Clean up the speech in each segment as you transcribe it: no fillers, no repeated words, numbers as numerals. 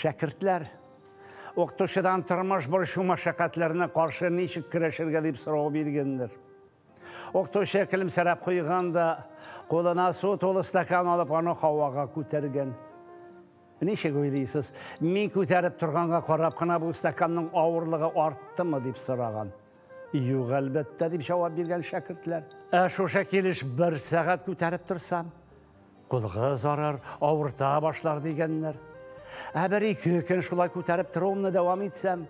Шәкертләр укытучыдан тормыш борчу мәшәкатьләренә каршы ничек көрәшергә дип сорау биргәннәр. Укытучы көлемсерәп куйган да, кулына су тулы стакан алып, аны һавага күтәргән. Ничек уйлыйсыз, мин күтәреп торганга карап кына бу стаканның авырлыгы арттымы дип сораган. Юк, әлбәттә, дип җавап биргән шәкертләр. Ә шушы килеш бер сәгать күтәреп торсам, кулыгыз арыр, авырта башлар дигәннәр. Ә бер-ике көн шулай күтәреп торуымны дәвам итсәм,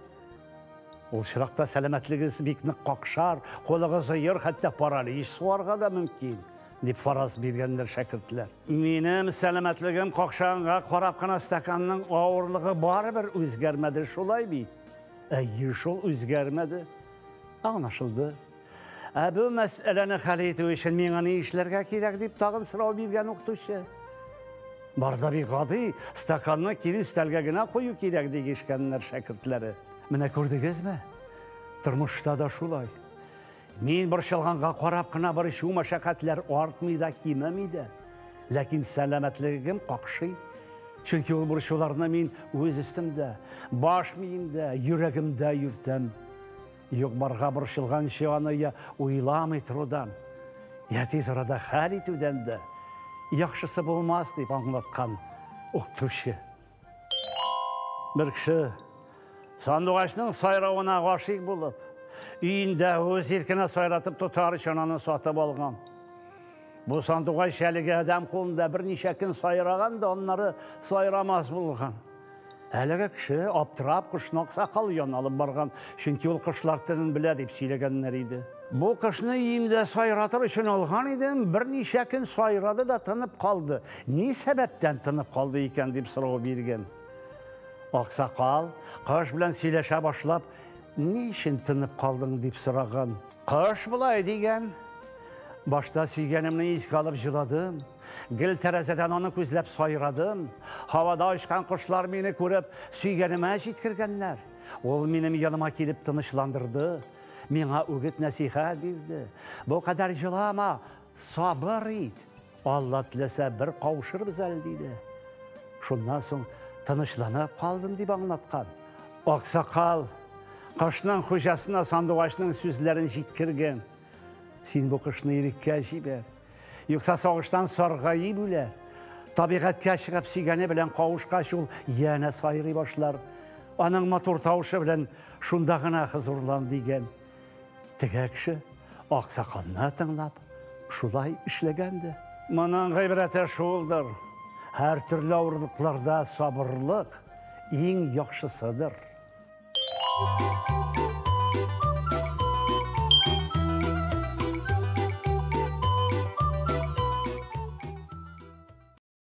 ул очракта сәламәтлегегез бик нык какшар, кулыгыз оер, хәтта паралич суарга да мөмкин, дип фараз биргәннәр шәкертләр. Минем сәламәтлегем какшаганга карап кына стаканның авырлыгы барыбер үзгәрмәде, шулай бит? Әйе, шул үзгәрмәде. Аңлашылды. Ә бу мәсьәләне хәл итү өчен миңа ни эшләргә кирәк дип тагын сорау биргән укытучы. Бар да бик гади, стаканны кире өстәлгә генә кую кирәк, дигешкәннәр шәкертләре. Менә күрдегезме? Тормышта да шулай. Мин борчылганга карап кына борчу мәшәкатьләр артмый да, кимеми дә. Ләкин сәламәтлегем какшый. Чөнки ул борчуларны мин үз өстемдә, баш миемдә, йөрәгемдә йөртәм. Юк-барга борчылганчы аны я уйламый торудан, я тиз арада хәл итүдән дә яхшысы булмас, дип аңлаткан укытучы. Бер кеше сандугачның сайравына гашыйк булып, өендә үз иркенә сайратып тотар өчен аны сатып алган. Бу сандугач әлеге адәм кулында берничә көн сайраган да, аннары сайрамас булган. Әлеге кеше аптырап кошны аксакал янына алып барган, чөнки ул кошлар телен белә дип сөйләгәннәр иде. Бу кошны өемдә сайратыр өчен алган идем, берничә көн сайрады да тынып калды. Ни сәбәптән тынып калды икән дип сорау биргән. Аксакал кош белән сөйләшә башлап, ни өчен тынып калдың дип сораган. Кош болай дигән. Башта сөйгәнемне искә алып җыладым. Гел тәрәзәдән аны күзләп сайрадым. Һавада очкан кошлар мине күреп, сөйгәнемә җиткергәннәр. Ул минем яныма килеп тынычландырды. Миңа үгет нәсихәт бирде. Бу кадәр җылама, сабыр ит. Алла теләсә, бер кавышырбыз әле, диде. Шуннан соң тынычланып калдым, дип аңлаткан. Аксакал кошның хуҗасына сандугачның сүзләрен җиткергән. Син бу кошны иреккә җибәр. Юкса сагыштан саргаеп үләр. Табигатькә чыгып сөйгәне белән кавышкач, ул янә сайрый башлар. Аның матур тавышы белән шунда гына хозурлан, дигән. Теге кеше аксакалны тыңлап, шулай эшләгән дә. Моның гыйбрәте шулдыр: һәр төрле авырлыкларда сабырлык иң яхшысыдыр.